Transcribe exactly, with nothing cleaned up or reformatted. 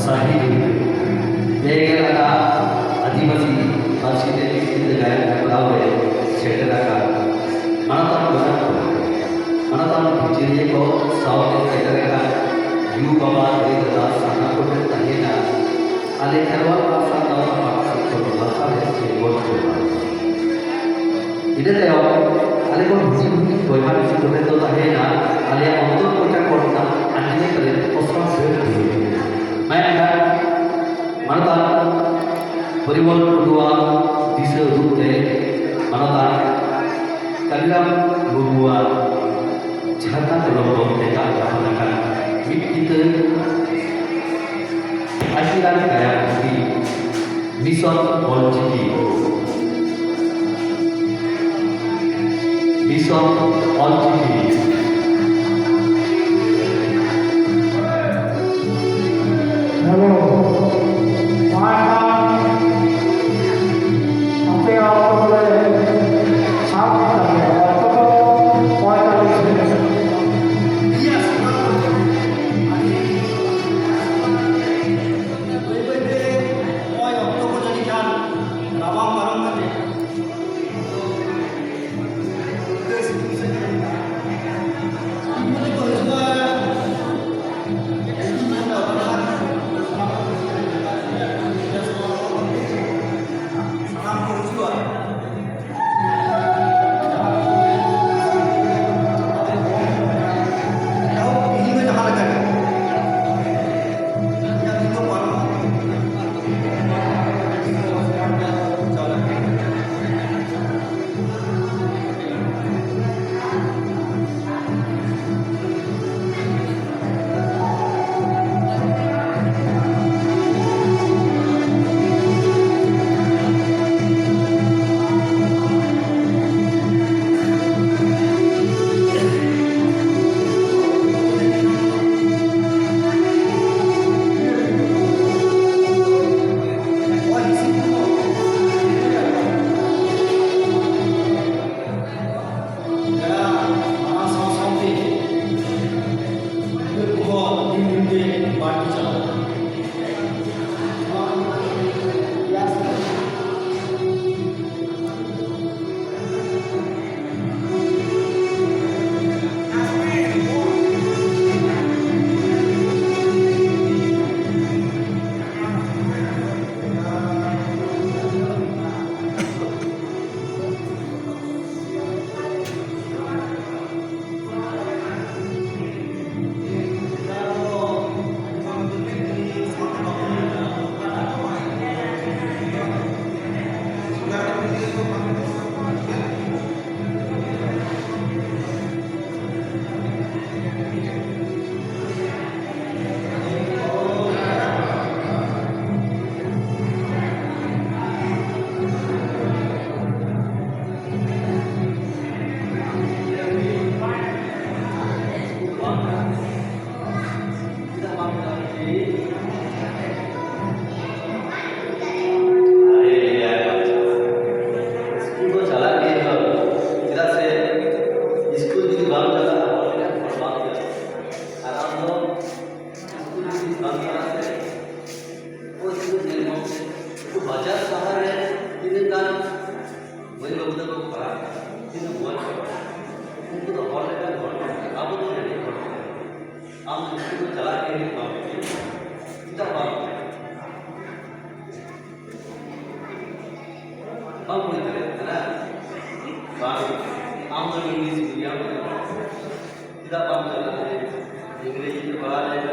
ᱥᱟᱹᱦᱤ ᱯᱮ ᱜᱮᱞ ᱟᱱᱟᱜ ᱟᱹᱫᱤᱵᱟᱹᱥᱤ ᱯᱟᱹᱨᱥᱤ ᱛᱮ ᱢᱤᱫ ᱧᱤᱫᱟᱹ ᱜᱟᱭᱟᱱ ᱦᱮᱯᱨᱟᱣ ᱨᱮ ᱥᱮᱴᱮᱨ ᱟᱠᱟᱱ ᱢᱟᱱᱚᱛᱟᱱ ᱜᱚᱰᱟ ᱠᱚ, ᱢᱟᱱᱚᱛᱟᱱ ᱵᱤᱪᱟᱹᱨᱤᱭᱟᱹ ᱠᱚ ᱥᱟᱶᱛᱮ ᱥᱮᱴᱮᱨ ᱟᱠᱟᱱ ᱭᱩ ᱵᱟᱵᱟ, ᱫᱟᱹᱭ ᱫᱟᱫᱟ, ᱥᱟᱱᱟᱢ ᱠᱚᱴᱷᱮᱱ ᱛᱟᱦᱮᱸᱱᱟ ᱟᱞᱮ ᱠᱷᱮᱨᱣᱟᱞ ᱟᱨ ᱥᱟᱱᱛᱟᱲ ᱯᱟᱹᱨᱥᱤ ᱠᱚ ᱞᱟᱥᱟᱲᱦᱮᱫ ᱪᱮ ᱜᱚᱰ ᱡᱚᱦᱟᱨ᱾ ᱤᱱᱟᱹ ᱛᱟᱭᱚᱢ ᱟᱞᱮ ᱠᱷᱚᱱ ᱦᱩᱰᱤᱧ ᱦᱩᱰᱤᱧ ᱵᱚᱭᱦᱟ ᱢᱤᱥᱤ ᱠᱚᱴᱷᱮᱱ ᱫᱚ ᱛᱟᱦᱮᱸᱭᱮᱱᱟ ᱟᱞᱮᱭᱟᱜ ᱚᱱᱛᱚᱨ ᱠᱚᱪᱟ ᱠᱚ ᱨᱮᱱᱟᱜ ᱟᱹᱰᱤ ᱞᱮᱠᱟᱱ ᱚᱥᱚᱨ ᱵᱷᱮᱫ ᱦᱩᱭ᱾ ᱢᱮᱱᱠᱷᱟᱱ ᱢᱟᱱᱚᱛᱟᱱ ᱯᱚᱨᱤᱢᱚᱞ ᱴᱩᱰᱩᱣᱟᱜ ᱫᱤᱥᱟᱹ ᱩᱫᱩᱜ ᱛᱮ ᱢᱟᱱᱚᱛᱟᱱ ᱠᱟᱞᱤᱨᱟᱢ ᱢᱩᱨᱢᱩᱣᱟᱜ ᱡᱷᱟᱨᱱᱟ ᱠᱚᱞᱚᱢ ᱛᱮ ᱫᱟᱜ ᱜᱟᱵᱟᱱ ᱟᱠᱟᱱ ᱢᱤᱫ ᱠᱤᱛᱟᱹ ᱟᱹᱠᱤᱞᱟᱱ ᱜᱟᱭᱟᱱ ᱯᱩᱛᱷᱤ mission Ol Chiki. Mission Ol Chiki. Hello, ᱢᱟ ᱮᱱᱠᱷᱟᱱ ᱟᱯᱮᱭᱟᱜ ᱚᱠᱛᱚ ᱫᱚᱞᱮ ᱥᱟᱵ ᱠᱮᱫ ᱛᱟᱯᱮᱭᱟ᱾ ᱚᱠᱛᱚ ᱫᱚ ᱯᱚᱸᱭᱛᱟᱞᱤᱥ ᱢᱤᱱᱤᱴ᱾ ᱵᱟᱹᱭ ᱵᱟᱹᱭ ᱛᱮ ᱱᱚᱜᱼᱚᱭ ᱚᱠᱛᱚ ᱠᱚ ᱡᱟᱹᱱᱤᱡ ᱠᱷᱟᱱ ᱨᱟᱵᱟᱝ ᱯᱟᱨᱚᱢ ᱠᱟᱛᱮ ᱩᱫᱽᱜᱟᱹᱨ ᱥᱤᱛᱩᱝ ᱥᱮ ᱛᱤᱸᱜᱩ ᱛᱮᱠᱚ ᱦᱤᱡᱩᱜᱼᱟ᱾ ᱥᱟᱱᱟᱢ ᱠᱚ ᱦᱤᱡᱩᱜᱼᱟ᱾ ᱯᱮᱲᱟ ᱢᱟᱱᱟᱣ ᱥᱟᱶ ᱥᱟᱶᱛᱮ ᱩᱫᱽᱜᱟᱹᱨ ᱠᱚᱦᱚᱸ ᱫᱤᱱ ᱫᱤᱱ ᱛᱮ ᱵᱟᱹᱲᱛᱤ ᱪᱟᱞᱟᱜ ᱠᱟᱱᱟ᱾ ᱵᱟᱝ ᱪᱟᱞᱟᱜ ᱛᱮ, ᱳᱭ ᱛᱤᱱᱟᱹᱜ ᱧᱮᱞ ᱢᱚᱡᱽ ᱛᱮ, ᱩᱱᱠᱩ ᱵᱟᱡᱟᱨ ᱥᱟᱦᱟᱨ ᱨᱮ ᱛᱤᱱᱟᱹᱜ ᱜᱟᱱ ᱢᱟᱹᱭ ᱵᱟᱹᱵᱩ ᱛᱟᱠᱚ ᱠᱚ ᱯᱟᱲᱦᱟᱜ ᱠᱟᱱᱟ, ᱛᱤᱱᱟᱹᱜ ᱢᱚᱡᱽ ᱠᱚ ᱯᱟᱲᱦᱟᱜ ᱠᱟᱱᱟ, ᱩᱱᱠᱩ ᱫᱚ ᱦᱚᱲ ᱞᱮᱠᱟᱱ ᱦᱚᱲ ᱠᱟᱱᱟ, ᱟᱵᱚ ᱫᱚ ᱨᱮᱸᱜᱮᱡ ᱦᱚᱲ ᱠᱟᱱᱟ᱾ ᱟᱢ ᱫᱚ ᱩᱱᱠᱩ ᱫᱚ ᱪᱟᱞᱟᱜ ᱜᱮ ᱵᱟᱢ ᱤᱫᱤᱭᱟ, ᱪᱮᱫᱟᱜ ᱵᱟᱢ ᱤᱫᱤᱭᱟ? ᱵᱟᱢ ᱵᱩᱡᱽ ᱫᱟᱲᱮᱭᱟᱜ ᱠᱟᱱᱟ? ᱵᱟᱝ, ᱟᱢ ᱫᱚ ᱤᱝᱞᱤᱥ ᱢᱤᱰᱤᱭᱟᱢ ᱨᱮ ᱪᱮᱫᱟᱜ ᱵᱟᱢ ᱪᱟᱞᱟᱜ ᱠᱟᱱᱟ? ᱤᱝᱨᱮᱡᱤ ᱛᱮ ᱯᱟᱲᱦᱟᱣ ᱞᱮᱱᱠᱷᱟᱱ